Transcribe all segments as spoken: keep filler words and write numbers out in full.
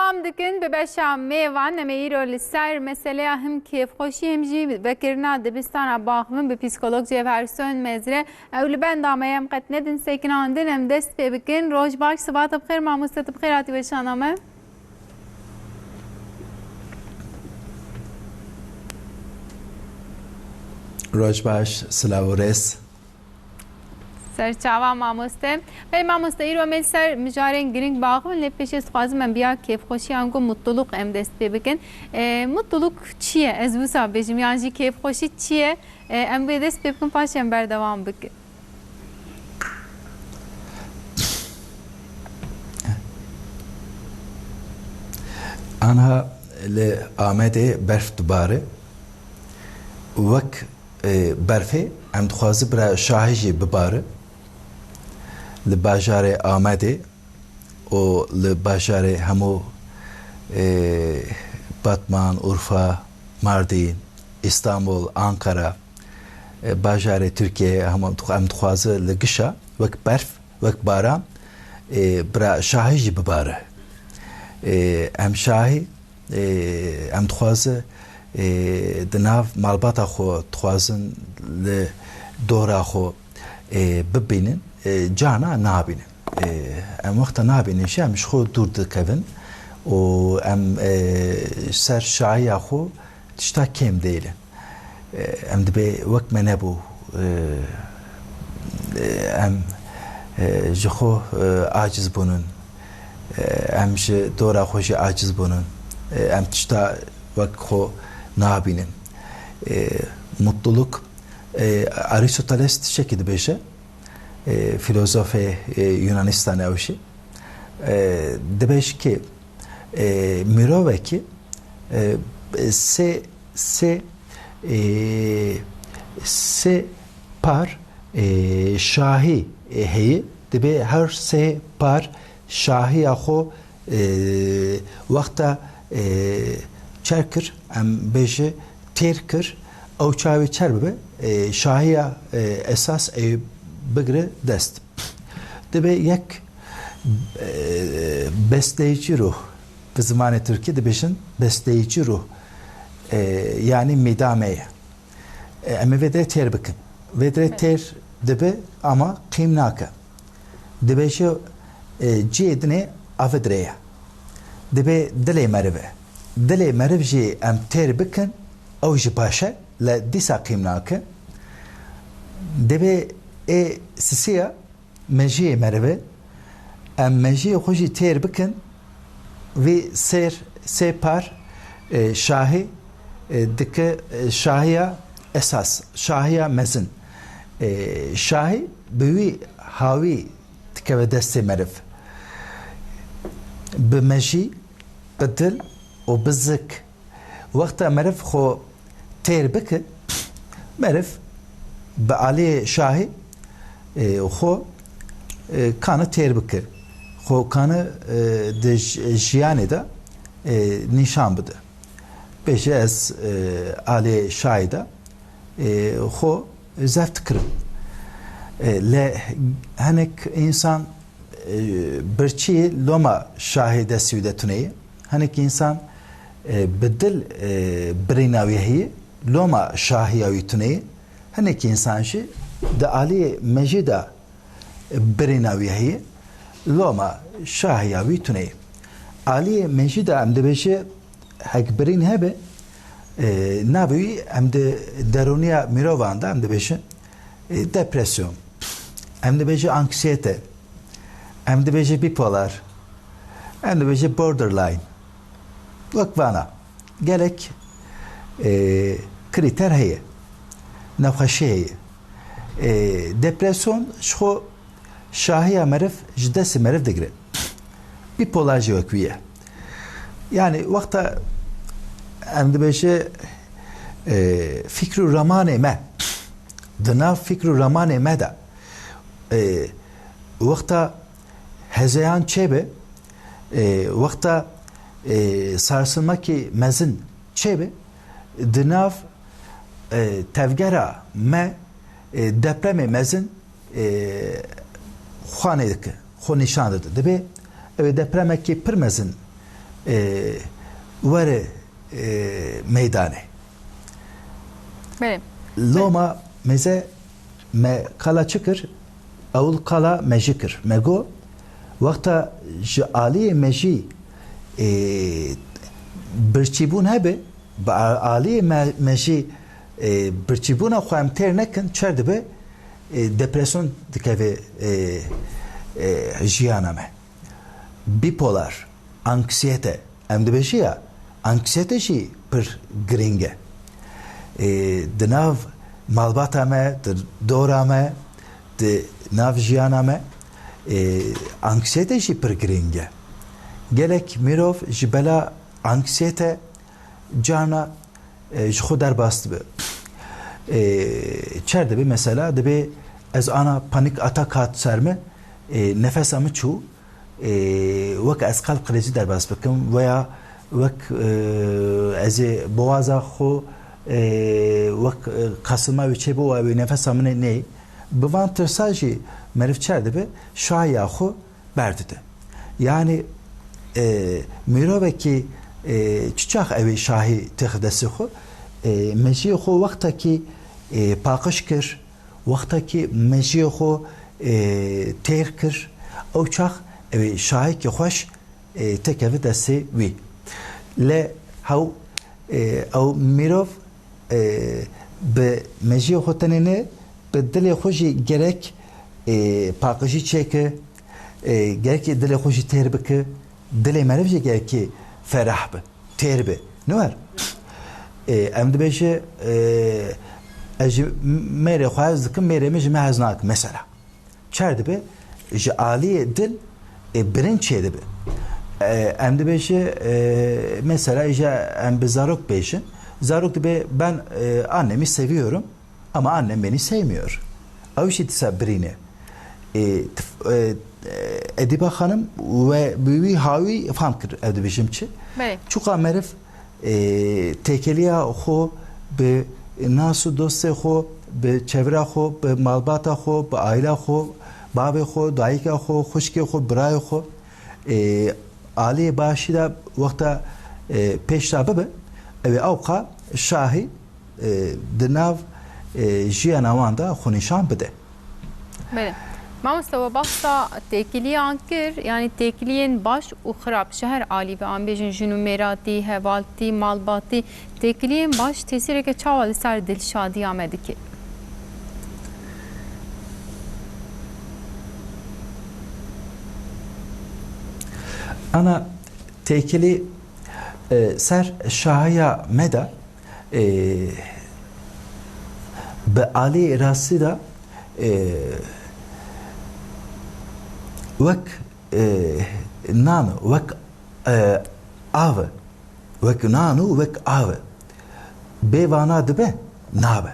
Dewam dikin bi beşa mêvan. Em ê îro li ser meseleya him kêfxweşî him jî vekirina dibistana baxivin bi psîkolog Cevherson Mezre. Ew li benda me ye, em qet nedin sekinandin, em dest pê bikin. Roj baş, siba te bi xêr mamoste, tu bi xêr hatî weşana me. Roj baş, silav û rêz. Serçava mamoste. Belê mamoste, îro me li ser mijarên girîng baxivin, lê pêşê ez dixwazim em bi ya kêfxweşiyan ku mutluluk em dest pê bikin. E, mutluluk çi ye? Ez wisa bêjim, yan jî kêfxweşî çi ye? E, em wê dest pê bikin, paşê em berdewam bikin. Anha li Amedê berf dibare. Wek, e, berfê em dixwaze bira şahî jî bibare. Li bajarê Amedê û li bajarê hemû, e, Batman, Urfa, Mardîn, Îstanbul, Ankara, e, bajarê Tirkiyeyê hemû em dixwa-, em dixwaze li gişa wek berf, wek baran, e, bira şahî jî bibare. E, em şahî, e, em dixwaze, e, di nav malbata xwe dixwazin li dora xwe, e, bibînin, e, cana nabînin. E, em wexta nabînin jî em ji xwe dûr dikevin û em, e, ji ser şahiya xwe tişta kêm dihêlin. E, em dibê wek me nebû, e, e, em, e, ji xwe, e, aciz bûnin, e, em ji dora xwe jî aciz bûnin, e, em tişta wek xwe nabînin. E, mutluluk, e, Aristoteles tiştekî dibêje, e, filozofê, e, Yunanistanê ew jî, e, dibêje ki, e, mirovekî, e, sê, sê, e, sê par, e, şahî, e, heye, dibê her sê par şahiya xwe, e, wexta, e, çer kir, em bêje têr kir, ew çawa çer bibe, e, şahiya, e, esas ê bigire dest. Dibê yek, e, besleyici ruh, bi zimanê tirkî dibêjin besleyici ruh, e, yanî mîda me ye. E, em ê vê derê têr bikin. Vê derê têr dibe ama qîm nake. Dibêje, e, cihê dinê avidirê ye. Dibê dilê meriv e. Dilê meriv jî em têr bikin, ew jî baş e, lê dîsa qîm nake. Dibê ê sisiya mejiyê meriv e. Em mejiyê xwe jî têr bikin, vî sêr, sê par, e, şahî, e, dike, e, şahiya esas, şahiya mezin. E, şahî bi wî hawî dikeve destê meriv. Bi mejî, bi dil û bi zik. Wexta meriv xwe têr bike, meriv bi aliyê şahî, e, xwe, e, kane têr bike. Xwe kane, e, di j-, jiyanê de, e, nîşan bide. Bêje ez, e, aliyê şahî de, e, xwe zeft dikirim. E, lê hinek însan, e, birçî loma şahê destî wî de tune ye. Hinek însan, e, bi dil, e, birîna wî heye, loma şahiya wî tune ye. Hinek însan jî di aliyê mejî de birîna wî heye, loma şahiya wî tune ye. Aliyê mejî de em dibêje hek birîn hebe, e, navê wî em di derûniya mirovan de em dibêjin, e, depresyon. Em dibêje anksiyete. Em dibêje bipolar. Em dibêje borderline. Wek vana. Gelek, e, krîter heye. Nexweşî heye. E, depresyon ji xwe şahiya meriv ji destê meriv digire. Bipolar jî wek wî ye. Yani wexta em dibêje, e, fikr û ramanê me, di nav fikr û ramanê me de, e, wexta hezeyan çêbe, e, wexta, e, sarsılmakî mezin çêbe, di nav, e, tevgera me, e, depremê mezin, e, xwanê dike, xwe nîşan dide. Dibê ew ê depremekî pir mezin e, were, e, meydanê. Belê. Loma meze me qala çi kir? Ewl qala mejî kir. Me got, wexta ji aliyê mejî, e, birçîbûn hebe, bi a-, aliyê me-, mejî, e, birçîbûna xwe em têr nekin, çer dibe, e, depresyon dikeve, e, e, jiyana me. Bipolar, anksiyete, em dibêjin ya, anksiyete jî pir girîng e. E, di nav malbata me, di dora me, di nav jiyana me, e, anksiyete jî pir girîng e. Gelek mirov ji bela anksiyete carna, e, ji xwe derbas dibe. E, çer dibe mesela, dibe ez ana panik atak hat ser min, e, nefesa min çû, e, wek ez qelb qirêzî derbas bikim veya wek, e, ez ê boğaza xwe, e, wek, e, kasılma wê çêbe û ew ê nefesa min ê neyê. Bi van tirsa jî meriv çer dibe, şahiya xwe berdide. Yani, e, mirovekî, e, çi çax ew ê şahî têxe destê xwe, e, mejiyê xwe wextekî, e, paqij kir, wextekî mejiyê xwe, e, têr kir, ew çax ew ê şahîkî xweş, e, têkeve destê wî. Lê hew, e, ew mirov, e, bi mejiyê xwe tenê ne, bi dilê xwe jî gerek, e, paqijî çêke, e, gerekê dilê xwe jî têr bike, dilê meriv jî gerekê ferah be, têr be. Ne wer? E, em dibêje, e, ez ji mêrê xwe hez dikim, mêrê min ji min hez nakim, mesela. Çer dibe, ji aliyê dil, e, birin çêdibe. E, em dibêje, e, mesela, îja em bi zarok bêjin. Zarok dibe, ben, e, annemi seviyorum ama annem beni sevmiyor. Ew jî disa birîne. E, tif-, e, e, Ediba Xanim we bi wî hawî fam kir, ev dibêjim çi? Belê. Çuqa meriv, e, têkiliya xwe bi nas û dostê xwe, bi çevra xwe, bi malbata xwe, bi aîla xwe, bavê xwe, dayika xwe, xwişkê xwe, birayê xwe, e, aliyê başî de wexta, e, pêş de bibe, ew ê ewqa şahî, e, di nav, e, jiyana wan de xwe nîşan bide. Belê. Mamoste, we behsa têkiliyan kir, yanî têkiliyên baş û xirab ji her alî ve, em bêjin jin û mêratî, hevaltî, malbatî, têkiliyên baş tesîreke çawa li ser dilşadiya me dike? Ana têkilî, e, ser şahiya me de, e, bi alî rastî de, e, wek, e, nan, wek, e, av e. Wek nan û wek av e. Bê vana dibe, nabe.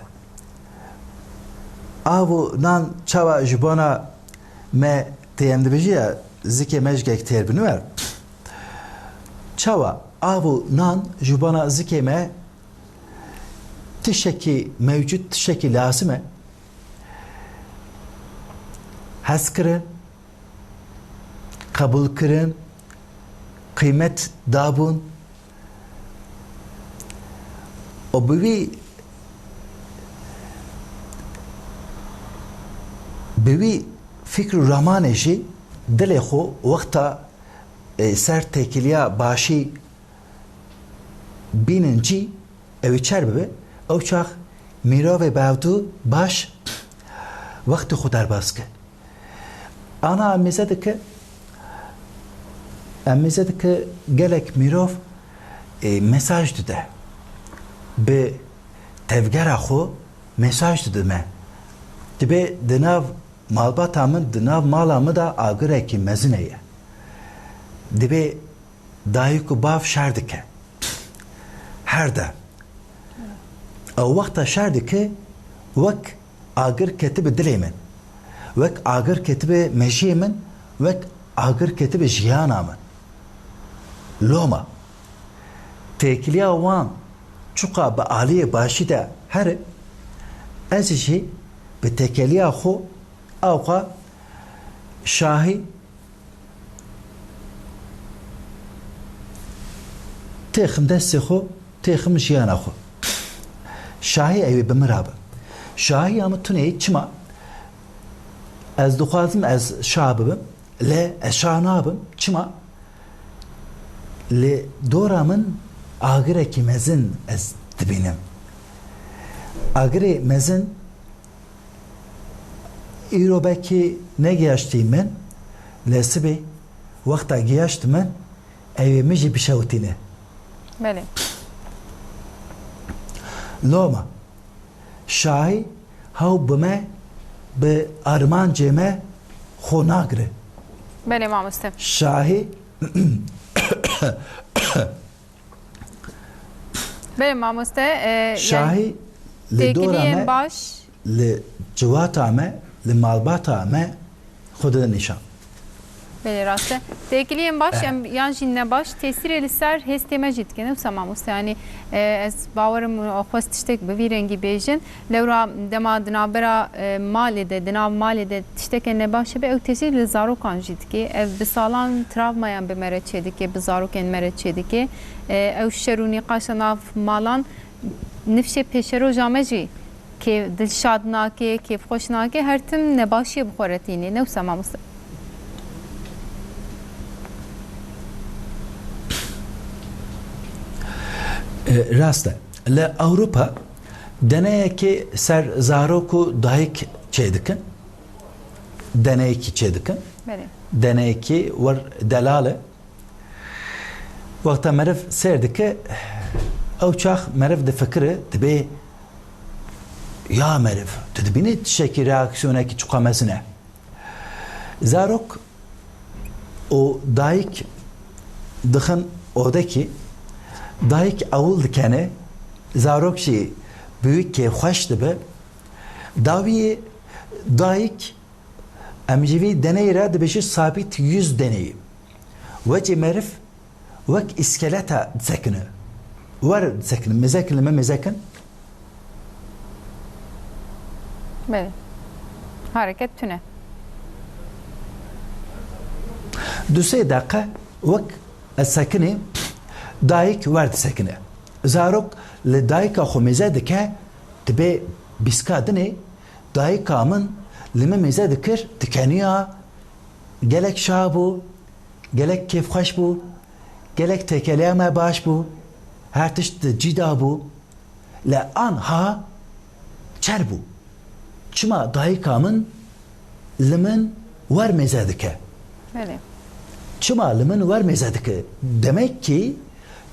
Av û nan çawa ji bona me tê, em dibêjî ya, zikê me ji gek têr bin wer. Çawa av û nan ji bona zikê me tiştekî mewcûd, tiştekî lazim e. Hezkirin, qebûlkirin, qîmet dabûn û bi wî, bi wî fikr û ramanê jî dilê xwe wexta, e, ser têkiliya başî bînin cî, ew ê çer bibe, ew çax mirovê bavdû baş wextê xwe derbas ke. Ana em mêze dike, em mêze dike gelek mirov, e, mesaj dide. Bi tevgera xwe mesaj dide me. Dibe di nav malbata min, di nav mala min de agirekî mezin heye. Dibe dayik û bav şer dike. Her de. Ew wexta şer dike, wek agir ketibe dilê min. Wek agir ketibe mejiyê min, wek agir ketibe jiyana min. Loma. Têkiliya wan çuqa bi aliyê başî de here, ez jî bi têkiliya xwe ewqa şahî Têxim destê xwe, têxim jiyana xwe. Şahî ew ê bi min re be. Şahî ya min tune ye, çima? Ez dixwazim ez şa bibim, lê ez şa nabim. Çima? Li dora min agirekî mezin ez dibînim. Agirê mezin îro belkî negihaştî min, lê sibê wexta gihaşt min, ew ê min jî bişewitîne. Belê. Loma, şahî hew bi me, bi armancê me xwe nagire. Belê mamoste. Şahî Belê mamoste, e, yani Şahî li dora têkiliyên me, baş, li civata me, li malbata me xwe dide nîşan. Belê rast e. Têkiliyên baş, eh, em, yan jî nebaş tesîrê li ser hêstê me jî dikin. Wisa mamoste, yani, e, ez bawerim û xwest tiştek bi vî rengî bêjin. Lewra dema di navbera, e, malê de, di nav malê de tişteke nebaş hebe, ew tesîr li zarokan jî dike. Ev bi salan travmayan bi me re çêdike, bi zarokên me re çêdike. E, ew şer û nîqaşa nav malan nifşê pêşeroja me jî kê-, dilşad nake, kêfxweş nake, her tim nebaşiyê bi xwe re tîne. Ne wisa mamoste? E, rast e. Li Ewropa deneyekê ser zarok û dayik çêdikin. Deneyekî çêdikin. Belê. Deneyekî wer delal e. Wexta meriv sêr dike, ew çax meriv difikire, dibê, ya meriv, tu dibînî tiştekî reaksiyonekî çiqa mezin e. Zarok û dayik dixin odekî, dayik ewil dikene, zarok jî bi wî kêfxweş dibe. Dawiyê dayik, em ji vî deneyê re dibêjin sabît yüz deneyî. Wecê meriv wek îskeleta disekine. Wer disekine, mêzekin li me mêzekin. Belê. Hareket tune. Du sê deqe wek ez sekinê, dayik wer disekine. Zarok li dayika xwe mêze dike, dibê bîska dinê, dayika min li min mêze dikir, dikeniya, gelek şa bû, gelek kêfxweş bû, gelek têkeliya me baş bû, her tişt di cî de bû. Lê anha çer bû. Çima dayika min li min wer mêze dike? Belê. Çima li min wer mêze dike? Demek ki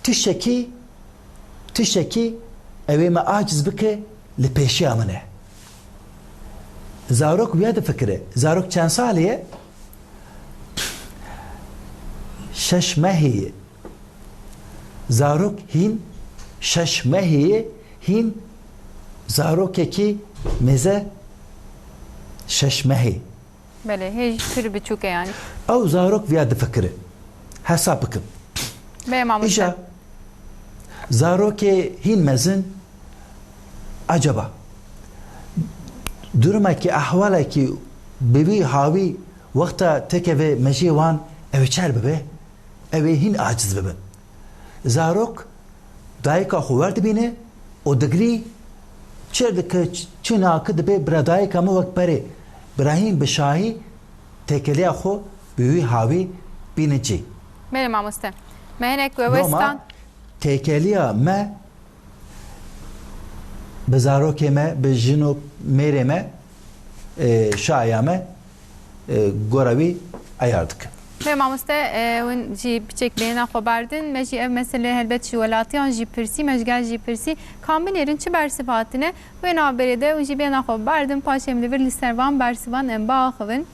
tiştekî, tiştekî ew ê me aciz bike li pêşiya min e. Zarok wiya difikire. Zarok çend salî ye? Şeş mehî ye. Zarok hîn şeş mehî ye, hîn zarokekî mêze şeş mehî. Belê, hê jî pir biçûk e yani. Ew zarok viya difikire. Hesab bikin. Belê mamoste. Îja zarokê hîn mezin, acaba durumekî, ehwalekî bi vî hawî wexta têkeve mejiyê wan ew ê çer bibe? Ew ê hîn aciz bibin. Zarok dayika xwe wer dibîne û digirî, çêr dike, ç-, çi nake, dibê bira dayika min wek berê, bira hîn bi şahî têkeliya xwe bi wî hawî bîne cî. Belê mamoste. Me hinek we westan. Têkeliya me bi zarokê me, bi jin û mêrê me, e, şaya me, e, gora wî eyar dikin. Lê mamoste, e, hûn jî piçek bêhna xwe berdin. Me jî ev mesele helbet ji welatiyan jî pirsî, me ji gel jî pirsî. Ka binêrin çi bersiv hatine? Wê navberê de hûn jî bêhna xwe berdin. Paşê em li vir li ser van bersivan em biaxivin.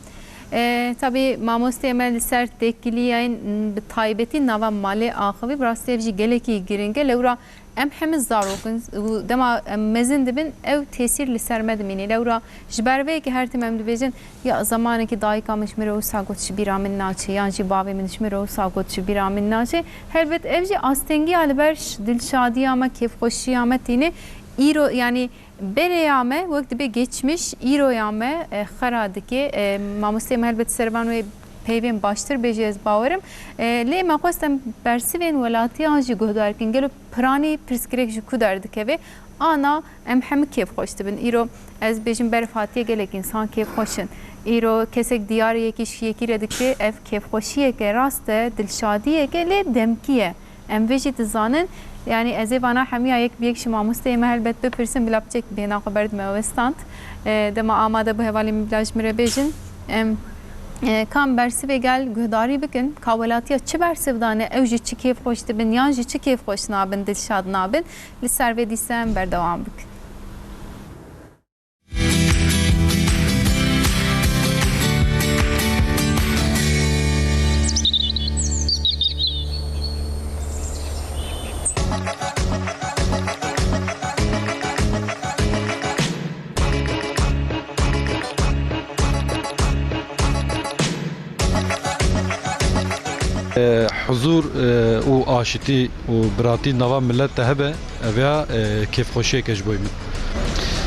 E, tabî mamosteyê me li ser têkiliyên bi taybetî nava malê axivî. Bi rastî ev jî gelekî giring e. Lewra em hemî zarok in û dema em mezin dibin, ew tesîr li ser me dimîne. Lewra ji ber vê yekê her tim em dibêjin, ya zemanekî dayika min ji min re wisa got ji bîra min naçe, yan jî bavê min ji min re wisa got ji bîra min naçe. Helbet ev jî astengiya li ber ş-, dilşadiya me, kêfxweşiya me tîne. Îro, yanî berê ya me wek dibe geçmiş, îro ya me, e, xera dike. E, mamosteyê me helbet ser van wê peyvên baştir bêjî, ez bawerim. E, lê me xwest em bersivên welatiyan jî guhdar kin. Gelo piranî pirsgirêk ji ku derdikeve? Ana em hemî kêfxweş dibin. Îro ez bêjim, berf hatiye, gelek însan kêfxweş in. Îro kesek diyar yekî ji yekî re dike, ev kêfxweşiyeke rast e, dilşadiyeke, lê demkî ye. Em vê jî dizanin. Yanî ez ê vana hemiya yek bi yek ji mamosteyê me helbet bipirsim, bila piçek bêhna xwe berdime we stand. E, dema amade bû hevalê min bila ji min re bêjin. Em, e, ka em bersivê gel guhdarî bikin, ka welatiya çi bersiv dane, ew ji çi kêfxweş dibin yan ji çi kêfxweş nabin, dilşad nabin. Li ser vê dîsa em berdewam bikin. E, huzur, e, û aşitî û biratî nava milet de hebe, ev ya, e, kêfxweşiyeke ji bo min.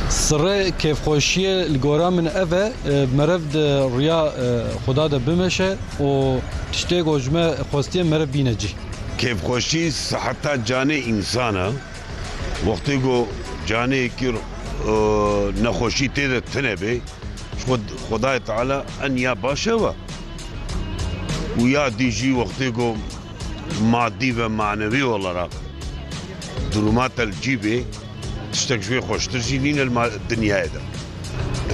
Sirrê kêfxweşiyê li gora min ev e, e, meriv di riya, e, Xuda de bimeşe û tiştê ku ji me xwestiye meriv bîne cî. Kêfxweşî siheta canê însan e. Wextê ku canê yekî, e, nexweşî tê de tune bê, ji xwe Xwedayê Teala en ya baş e we. Û ya dî jî wextê ku madî ve manevî olarak duruma te li cî bê, tiştek ji wê xweştir jî nîne li ma-, dinyayê de.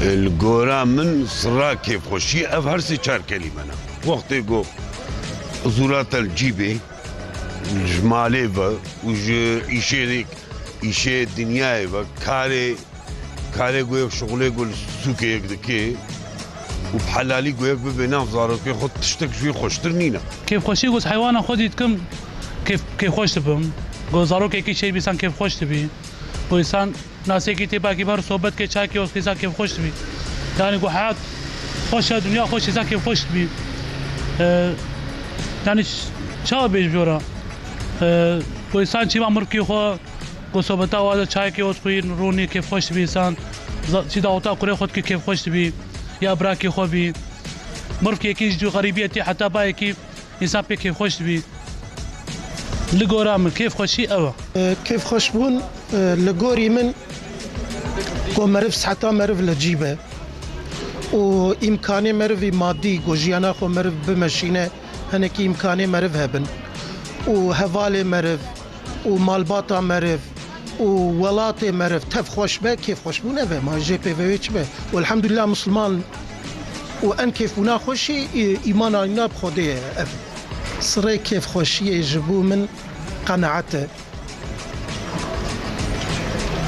E, li gora min sirra kêfxweşî ev her sê çar kelîme ne. Wextê ku huzûra te li cî bê, ji malê ve û ji îşê, îşê dinyayê ve, karê, karê ku yek, şixulê ku li sûkê yek dike û bi helalî ku yek bibe nav zarokê xwe, tiştek ji wê xweştir nîne. Kêfxweşî ku ez heywana xwe dî dikim, kêf-, kêfxweş dibim. Ku zarokekî çêbî, însan kêfxweş dibî. Ku însan nasekî tê, belkî ber sohbet ke, çayekê wextê însan kêfxweş dibî. Yanî ku heyat xweş e, dinya xweş e, însan kêfxweş dibî. E, yanî ç-, çawa bêjim jora? E, ku însan çîma mirikî xwe, ku sohbeta wa de çayekê wextê xwîn, rûnî kêfxweş dibî însan. Za-, çî daweta kurê xwe dikî kêfxweş dibî. Ya birakî xwe bî. Mirikekî ji xerîbiyê tê heta bayekî Însan pê kêfxweş dibî. Li gora min kêfxweşî ew e. E, kêfxweşbûn, e, li gorî min ku meriv siheta meriv li cî be û îmkanê merivî madî ku jiyana xwe meriv bimeşîne, hinekî îmkanê meriv hebin û hevalê meriv û malbata meriv û welatê meriv tev xweş be, kêfxweşbûn ev e. Ma jê pê ve wê çi be? Û elhamdulillah Musulman û en kêfbûna xwe jî, î-, îmana wîna bi Xwedê ye ev. Sirê kêfxweşiyê ji bo min qenaet e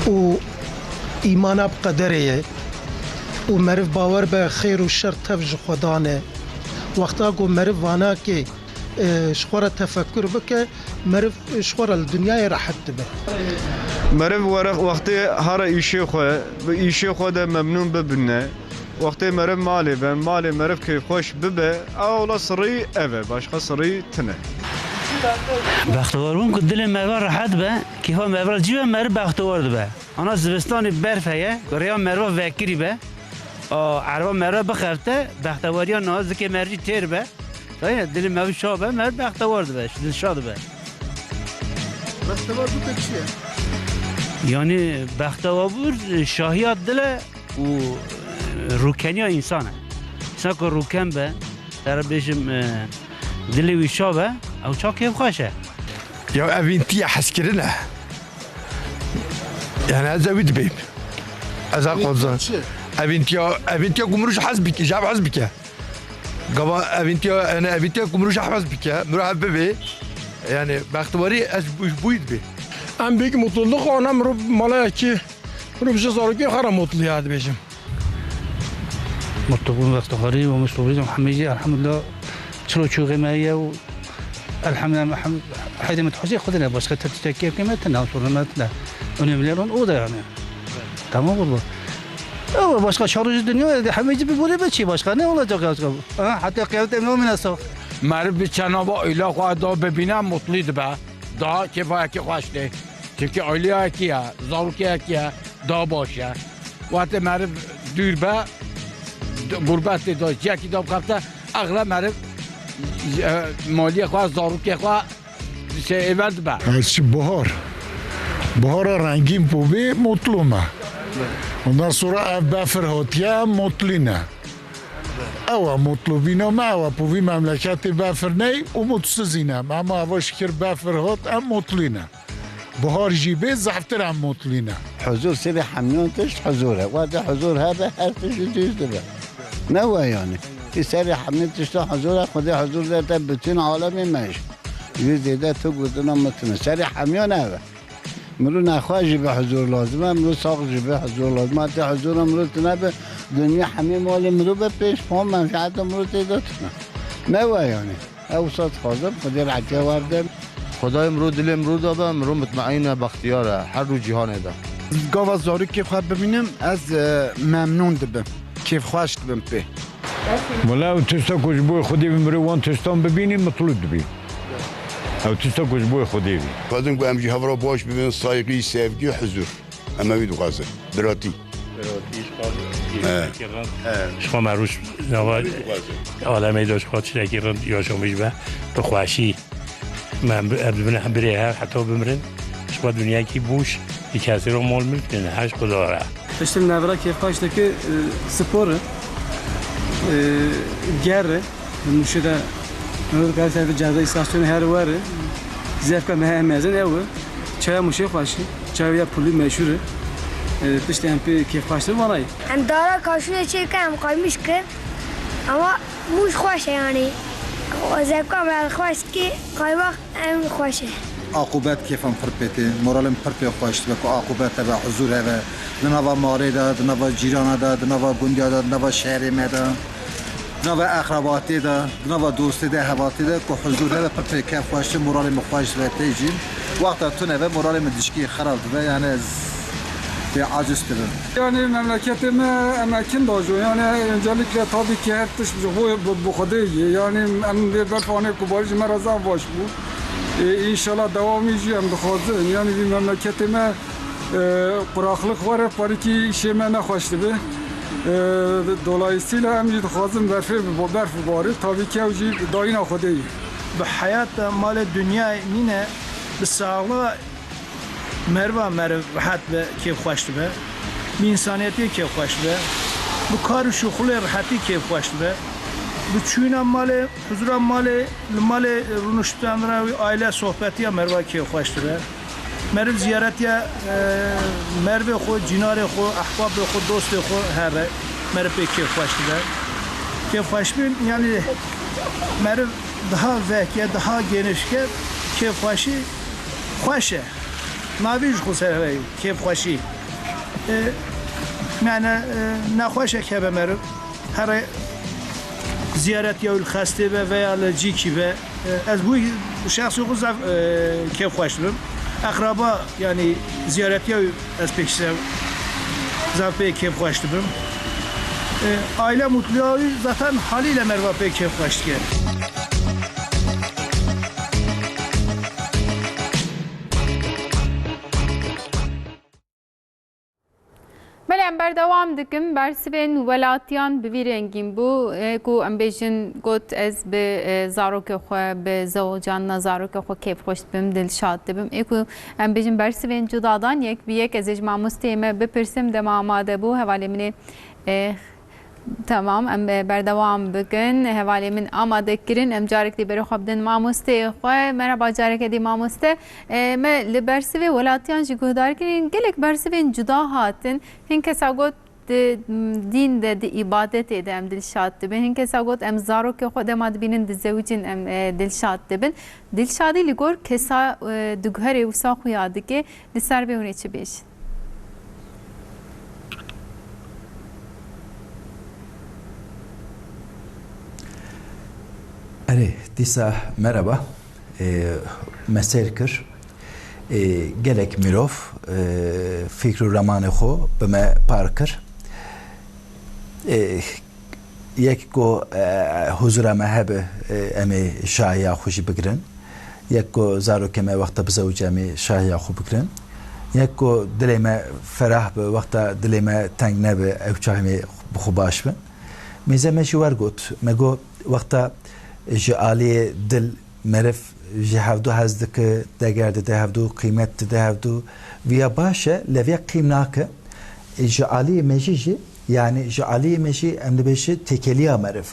û îmana bi qederê ye û meriv bawer be xêr û şer tev ji Xwedan e. Wexta ku meriv vanakê, e, ji xwe re tefekur bike, meriv ji xwe re li dinyayê rehet dibe. Meriv were wextê here îşê xwe, bi îşê xwe de memnûn bibine. Wextê meriv malê be, malê meriv kêfxweş bibe, ew wela sirrî ev e, başqa sirrî tune. Bextewar bûn ku dilê meriva rehet be, kêfa meriva cî be, meriv bextewar dibe. Ana zivistanê berf heye, ku rêya meriva vekirî be, a, erva meriva bixebite, bextewariya niha zikê meriv jî têr be. Sayê dilê meriv şa be, meriv bextewar dibe, dilşa dibe. Bextewar bû pê çi ye? Yanî bextewar bû şahiya dil e û rûkeniya însan e. Însan ku rûken be, te re bêjim, e, dilê wî şa be, ew çawa kêfxweş e. Ya evîntiya hezkirin e. Yani ez ewî dibêm. Ez ha qozan. Çi? Evîntiya, evîntiya ku mirov ji hez bike, ji hev hez bike. Gava evîntiya, yani evîntiya ku mirov ji hev hez bike, mirov hev bibe. Yani bextewarî ez ji bo wî dibê. En büyük mutluluk ona mirov malayekî, mirov ji zarokê xwe re mutlu ya dibêjim. Mutluluk, bextewarî û mutluxî hemî jî elhamdulillah çilo çûxê me ye û Elhamdülillah, elhamdülillah. Heydê me tixuzê xwe dine, başka te tiştekî yekê me tine, sorunê me tine. Önemli olan o da yani. Tamam oldu. Ama başka şarjı dünya, hemeci bir böyle bir şey başka. Ne olacak ya? Ha, hatta kıyamet emni olmayasın. Meriv bi çenava îla xwe da bibîne mutlî dibe. Daha kêfa yekî xweş tê. Çünkü aileyekî ye, zarokeyekî ye, daha baş e. Wextê meriv dûr be, Gurbetê de, ciyekî de bixebite, exle meriv, e, maliyê xwe, zarokê xwe, şey, êver dibe. Ez çi bahar. Bahara rengîn povê mutlu me. Ondan sonra ev befir hatiye, em mutlî ne. Ew e mutlubîna me, ew e povî memleketê befir ney, umutsizî ne. Ama eva şikir befir hat, em mutlî ne. Buhar jî bê, zehftir em mutlî ne. Huzur sirê hemiyan tişt huzur e. Wextê huzur hebe, her tişt dûz dibe. Ne we yani. Î serê hemî tişta huzur e, Xwedê huzur dete bütün alemê me jî. Wî zêde tu gotina min tune. Serê hemiyan ev e. Mirû nexweş jî bi huzur lazim e, mirû sax jî bi huzur lazim e. Tê huzura mirû tune bi, dinya hemî malê mirû bi pêş, pam menfîeta mirû tê de tune. Ne we yani. Ew wisa dixwazim, Xwedê rehetiya we bide. Xwedayê mirov dilê mirov de be, mirov mutmeîn e, bextiyar e, her du cîhanê de. Gava zarokê xwe bibînim, ez, e, memnûn dibim, kêfxweş dibim pê. Wela ew tişta ku ji bo Xwedê bi mirov wan tiştan bibînî, mitlu dibî. Ew tişta ku ji bo Xwedê bî. Dixwazim ku em jî hev re baş bibin, saygî, sevgî, huzur. Em ê wî dixwazin. Biratî. Biratî, ji xwe He. tiştekî rind. He. Ji xwe merûş nava Wî dixwazin. alemê de ji xwe tiştekî rind yaşamîş be. Bi xweşî. Me bi-, em dibine birê hev heta bimirin. Ji xwe dinyayekî boş, bi kesî re mal milk nîne. Her ji Xweda re. Piştî navra kêfxweş dike, e, spor e. E, ger e. Mûşê de, Mehmet Gazi Servi Ceza İstasyonu her were. Zevka me hem mezin ew e. Çaya Mûşê xweş e. Çaya ya pulî meşhur e. E, tiştê em pê kêfxweştir vana ye. Em dara kaşûrê çêke em qaymiş ke. Ama Mûş xweş e yani. Zevka me xweş ki qaymak em xweş e. Aqûbet kêfan pir pê tê. Moralên pir pê xweş dibe ku aqûbet hebe, huzur hebe. Di nava malê de, di nava cîrana de, di nava gundiya de, di nava şerê me de. Di nava exrabatê de, di nava dostê de, hevatê de ku huzur hebe, pir pê kêf xweş e, moralê min xweş dibe tê jî. Wexta tune be, moralê min dişkî xerab dibe, yani ez pê aciz dibim. Yani memleketê me em ekin dajo, yani öncelikle tabii ki her tişt ji bo bi, bi Xwedê ye. Yani em vê berfanê ku barî ji me re zaf baş bû. E, înşallah dewamî jî em dixwazin. Yani vî memleketê me E, quraxlik were parikî şê me nexweş dibe. E, dolayısıyla em jî dixwazin berfê bi, berf bibare. Tabii ki ew jî dayîna Xwedê ye. Bi heyata malê dinyayê nîne, bi saxliğa meriva meriv rehet be, kêfxweş dibe. Bi însaniyetê kêfxweş dibe. Bi kar û şuxulê rehetî kêfxweş dibe. Bi çûna malê, huzura malê, li malê rûniştina wî aile sohbetiya meriva kêfxweş dibe. Meriv ziyaretiya, e, merivê xwe, cînarê xwe, ehbabê xwe, dostê xwe here. Meriv pê kêfxweş dibe. Kêfxweşbîn, yani meriv daha veke, daha genişke, kêfxweşî xweş e. Navî ji xwe ser heye, kêfxweşî. E, yani, e, nexweşek hebe meriv. Here ziyaret ya li xestê be veya li cîkî be. Ez bu şahsî xwe zaf, e, kêfxweş dibim. Eqraba, yani ziyaretiya ez pêk se-, zaf pê kêfxweş dibim. E, aile mutluya zaten haliyle meriva pê kêfxweş dike. Belê, em berdewam dikin. Bersivên welatiyan bi vî rengîn bû. Ê ku em bêjin, got, ez bi, e, zarokê xwe, bi zewacanina zarokê xwe kêfxweş dibim, dilşad dibim. Ê ku em bêjin bersivên cuda dan, yek bi yek ez ê ji mamosteyê me bipirsim, dema amade bû, hevalê min ê, e, Tamam, em, e, berdewam bikin. Hevalê min amade kirin. Em carek dî berê xwe bidin mamosteyê xwe. Merhaba, careke dî mamoste. E, me li bersivê welatiyan jî guhdar kirin. Gelek bersivên cuda hatin. Hin kesa got, di, m, dîn de, di îbadetê de em dilşad dibin. Hin kesa got, em zarokê xwe dema dibînin dizewicin, em, e, dilşad dibin. Dilşadî li gor kesa, e, diguherê wisa xuya dike. Li ser vê hûn ê çi bêjin? Erê, dîsa merhaba. Ê, me seyr kir. Ê, gelek mirov, ê, fikr û ramanê xwe bi me par kir. Ê, Yek ku, e, huzura me hebe, e, em ê şahiya xwe jî bigirin. Yek ku zarokê me wexta bizewice em ê şahiya xwe bigirin. Yek ku dilê me ferah be, wexta dilê me teng nebe, ew çax em ê bi xwe baş bin. Mêze me jî wer got. Me got, wexta ji aliyê dil meriv ji hevdu hez dike, deger dide hevdu, qîmet dide hevdu, viya baş e, lê viya qîm nake. E, ji aliyê mejî jî, yanî ji aliyê mejî em dibêje têkeliya meriv.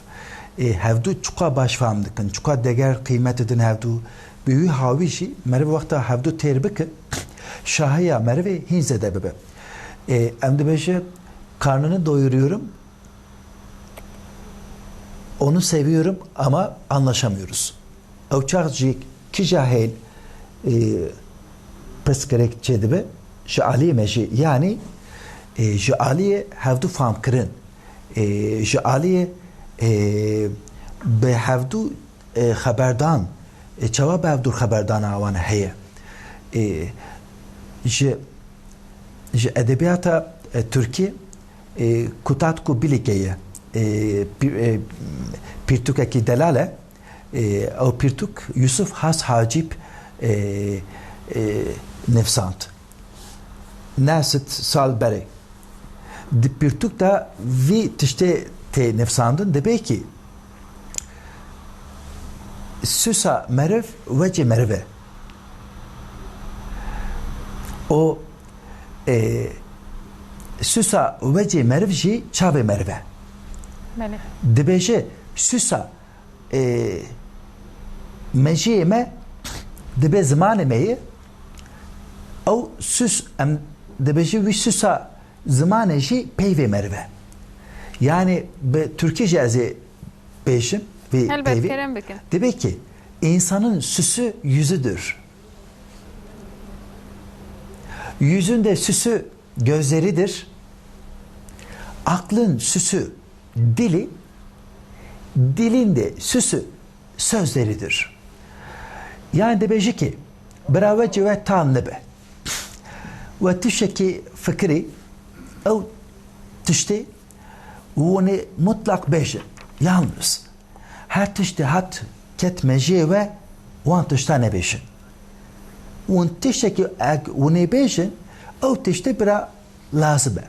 E, hevdu çiqa baş fam dikin, çiqa deger qîmet didin hevdu. Bi wî hawî jî meriv wexta hevdu têr bike, şahiya merivê hîn zêde bibe. E, em dibêje, karnını doyuruyorum, onu seviyorum ama anlaşamıyoruz. Ew çax jî kîja hêl, e, pirsgirêk çêdibe, ji aliyê me jî, yanî, e, ji aliyê hevdu famkirin, e, ji aliyê, e, bi hevdu, e, xeberdan, e, çawa bi hevdu xeberdana wan heye. E, ji, ji edebiyata, e, Tirkî, e, Kutatku Bilike ye. E, pî-, e, pirtûkekî delal e. E, ew pirtûk Yusuf Has Hacîb, e, e, nivîsand. Nesit sal berê. Di pirtûk de vî tiştê tê nivîsandin, dibê kî susa meriv wecê meriv e. O, e, susa wecê meriv jî çavê meriv e. Belê. Dibêje susa, e, mejiyê me dibe zimanê me ye. Ew sus, em dibêje wî susa zimanê jî peyvê meriv e. Yani bi Tirkî jî ez ê bêjim vê Helbet, peyvê. Kerem bikin. Dibe ki insanın süsü yüzüdür. Yüzün de süsü gözleridir. Aklın süsü dili, dilin de süsü sözleridir. Yani dibêje ki bira wecê we tal nibe. We tiştekî fikirî, ew tiştê hûn ê mutlaq bêjin. Yalnız her tiştê hat ket mejiyê we, wan tişta nebêjin. Hûn tiştekî ek hûn ê bêjin, ew tiştê bira lazim e.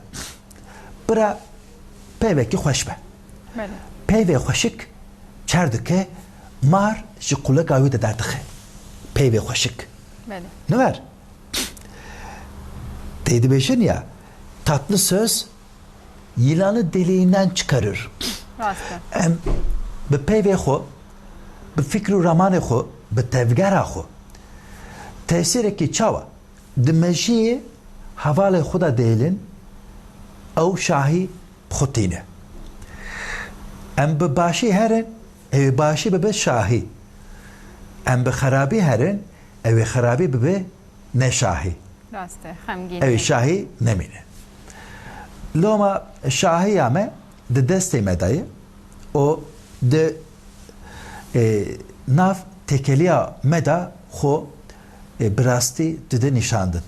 Bira peyvekî xweş be. Belê. Peyvê xweşik çer dike, mar ji quleka wî de derdixe. Peyvê xweşik. Belê. Niver. Tê dibêjin ya, tatlı söz yılanı deliğinden çıkarır. Rast e. Em bi peyvê xwe, bi fikr û ramanê xwe, bi tevgera xwe tesîrekî çawa di mejiyê hevalê xwe de dêlin, ew şahî bi xwe tîne. Em bi başî herin, ew ê başî bibe şahî. Em bi xerabî herin, ew ê xerabî bibe ne şahî. Rast e, xemgîn Ew ê e. Şahî nemîne. Loma şahiya me di destê me de ye. O di, e, nav têkeliya me de xwe, e, bi rastî dide nîşandin.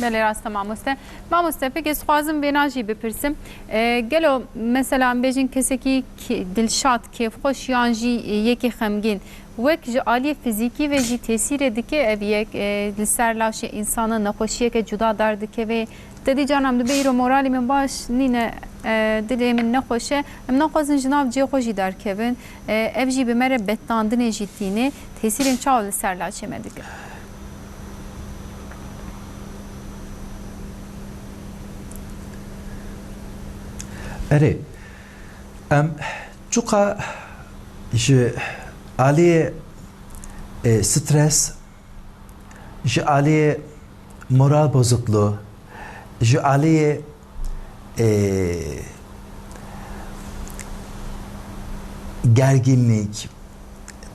Belê, rast e mamoste. Mamoste, pekê ez dixwazim vêna jî bipirsim. E, gelo mesela em bêjin kesekî ki-, dilşad, kêfxweş yan jî, e, yekî xemgîn, wek ji aliyê fizîkî ve jî tesîrê dike ev yek, e, li ser laşê însana nexweşiyeke cuda derdikeve. Te dî canan em dibe îro moralê min baş nîne, e, dilê min nexweş e. Em naxwazin ji nav cihê xwe jî derkevin. E, ev jî bi me re betandinê jî tîne. Tesîrên çawa li ser laşê me dike? Erê, em çuqa ji aliyê, e, stres, ji aliyê moral bozukluğu, ji aliyê, e, gerginlik,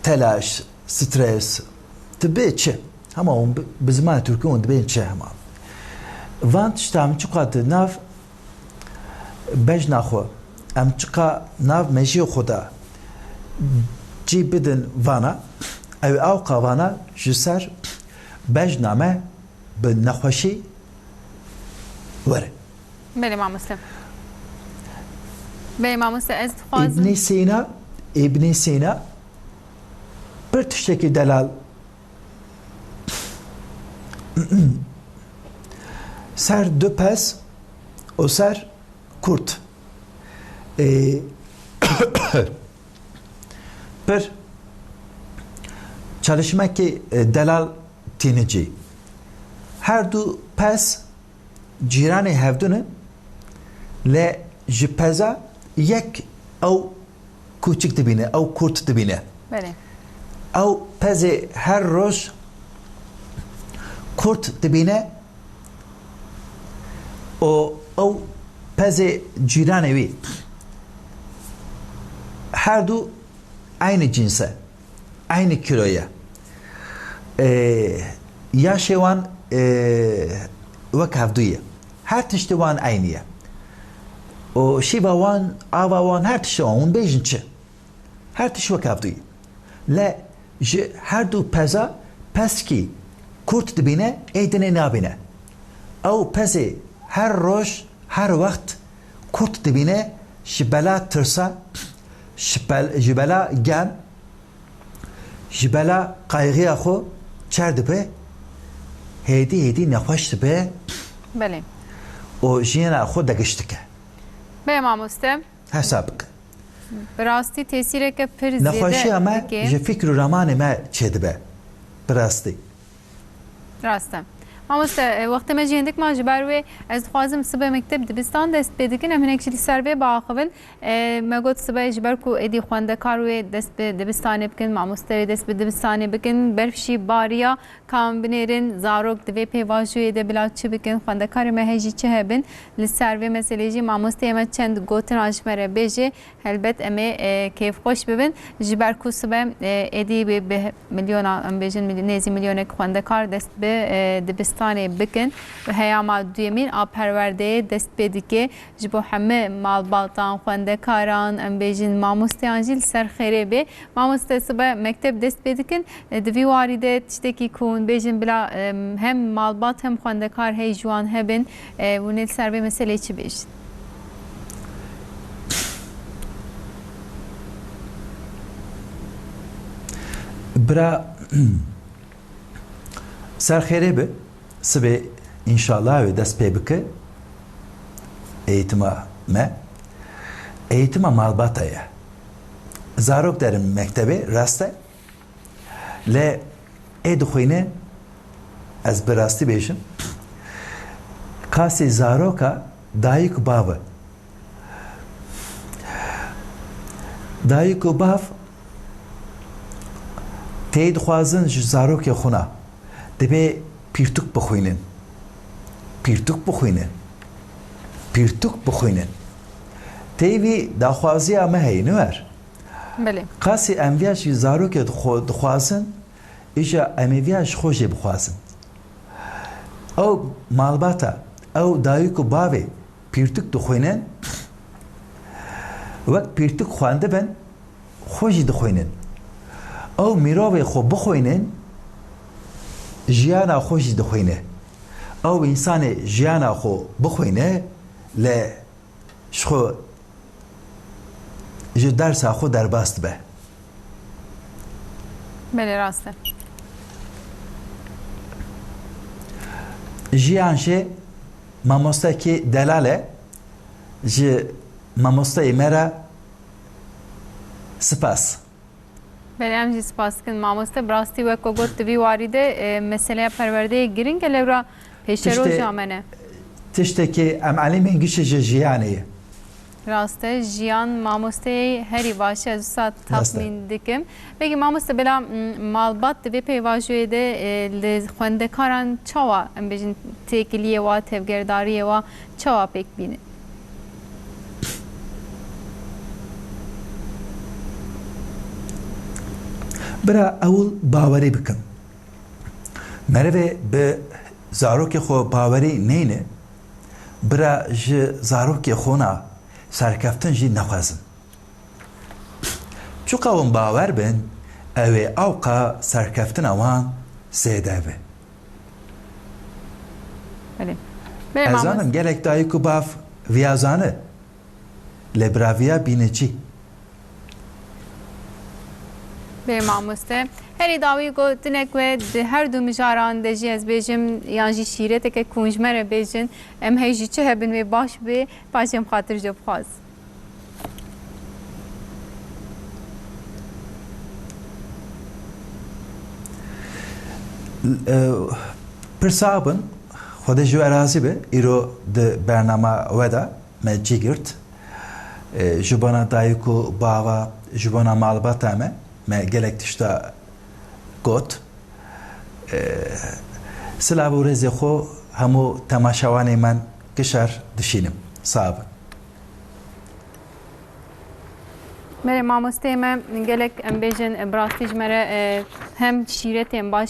telaş, stres, dibe çi? Hema hûn bi, bi zimanê tirkî hûn dibên çi hema? Van tişta em çiqa di nav bejna xwe, em çiqa nav mejiyê xwe de cî bidin vana, ew ê awqa vana ji ser bejna me bi nexweşî were. Belê mamoste. Belê mamoste, ez dixwazim. Îbnî Sîna, Îbnî Sîna pir tiştekî delal ser du pez û ser kurt. E, pir çalışmekê, e, delal tîne cî. Her du pez cîranê hevdû ne, lê ji peza yek ew kûçik dibîne, ew kurt dibîne. Belê. Ew pezê her roj kurt dibîne û ew pezê cîranê wî her du eynî cîns e. Eynî kîlo ye. Ee, yaşê wan, ee, wek hevdû ye. Her tiştê wan eynî ye. Û şîva wan, ava wan, her tiştê wan, hûn bêjin çi? Her tişt wek hevdû ye. Le ji her du peza pezkî kurt dibîne, ê dinê nabîne. Ew pezê her roj, her wext kurt dibîne, ji bela tirsa, ji bel-, ji bela gen, ji bela qayxiya xwe çer dibe, hêdî hêdî nexweş dibe Belê. Û jiyana xwe degiş dike. Bê mamoste. Hesab bike. Bi rastî tesîreke pir zêde Nexweşiya me dike. Ji fikr û ramanê me çêdibe. Bi rastî. Rast e. Mamoste, e, wextê me jî hindik ma, ji ber wê ez dixwazim sibe mekteb dibistan dest pê dikin, em hinek jî li ser vê biaxivin. E, me got sibe ji ber ku êdî xwendekar wê dest bi dibistanê bikin, mamoste wê dest bi dibistanê bikin, berf jî bariya, ka em binêrin, zarok di vê pêvajoyê de bila çi bikin, xwendekarê me hejî çi hebin, li ser vê meselê jî mamosteyê me çend gotina ji me re bêje. Helbet em ê, e, kêfxweş bibin. Ji ber ku sibe, e, êdî bi, bi milyona, em bêjin, milyon, nêzî milyonek xwendekar dest bi, e, dibistanê bikin. Heyama duyemîn a perwerdeyê dest pê dike. Ji bo hemî malbatan, xwendekaran, em bêjin, mamosteyan jî li ser xêrê bê. Mamoste sibe mekteb dest pê dikin. E, di vî warî de tiştekî ku hûn bêjin bila, em, hem malbat hem xwendekar hey ji wan hebin, e, hûn ê li ser vê meselê çi bêjin? Bira, ser xêrê be, sibê înşallah wê dest pê bike eğitima me. Eğitima malbata ye. Zarok derin mektebê, rast e. Lê ê dixwîne, ez bi rastî bêjim, qasî zaroka dayik û bav e. Dayik û bav tê dixwazin ji zarokê xwe na, dibê pîrtûk bixwînin. Pîrtûk bixwînin. Pîrtûk bixwînin. Tê vî daxwaziya me heye, nû er. Belê. Qasî em viya ji zarokê dixwe-, dixwazin, îja em ê viya ji xwe jê bixwazin. Ew malbata, ew dayik û bavê pîrtûk dixwînin, wek pîrtûk xwendibin, xwe jî dixwînin. Ew mirovê xwe bixwînin, jiyana xwe jî dixwîne. Ew însanê jiyana xwe bixwîne, lê ji xwe, ji dersa xwe derbas dibe. Belê, rast e. Jiyan jî mamostekî delal e. Ji mamosteyê me re spas. Belê, em jî spas dikin mamoste. Bi rastî wek ku got, di vî warî de, e, meseleya perwerdeyê giring e, lewra pêşeroja me ne. Tiştekî em elîmên gişê ji jiyanê ye. Rast e, jiyan mamosteyê herî baş e, ez wisa Rast e. Tahmîn dikim. Pekî mamoste, bela, m, malbat di vê pêvajoyê de, e, li xwendekaran çawa, em bêjin, têkiliyê wa, tevgerdariyê wa çawa pêk bîne? Bira ewil bawerî bikin. Merivê bi zarokê xwe bawerî neyne, bira ji zarokê xwe na serkeftin jî nexwezin. Çuqa hûn bawer bin, ew ê ewqa serkeftina wan zêde be. Belê. Belê, Ez mamoste. Zanim gelek dayik û bav viya zane, lê bira viya bîne çi? Bê mamoste. Herî dawî gotinek we di her du mijaran de jî ez bêjim, yan jî şîreteke ku hûn ji me re bêjin, em hey jî çi hebin wê baş bê, paşê em xatir ji bixwaz. E, Pirsa bin, Xwedê ji we razî be, îro di bernama we de me cî girt. E, ji bona dayik û bava, ji bona malbata me, me gelek tişta got. E, silav û rêzê xwe hemû temaşevanê me kişer dişînim. Sax bin. Belê mamosteyê me, gelek em bêjin, bi rastî ji me re, e, hem şîretên baş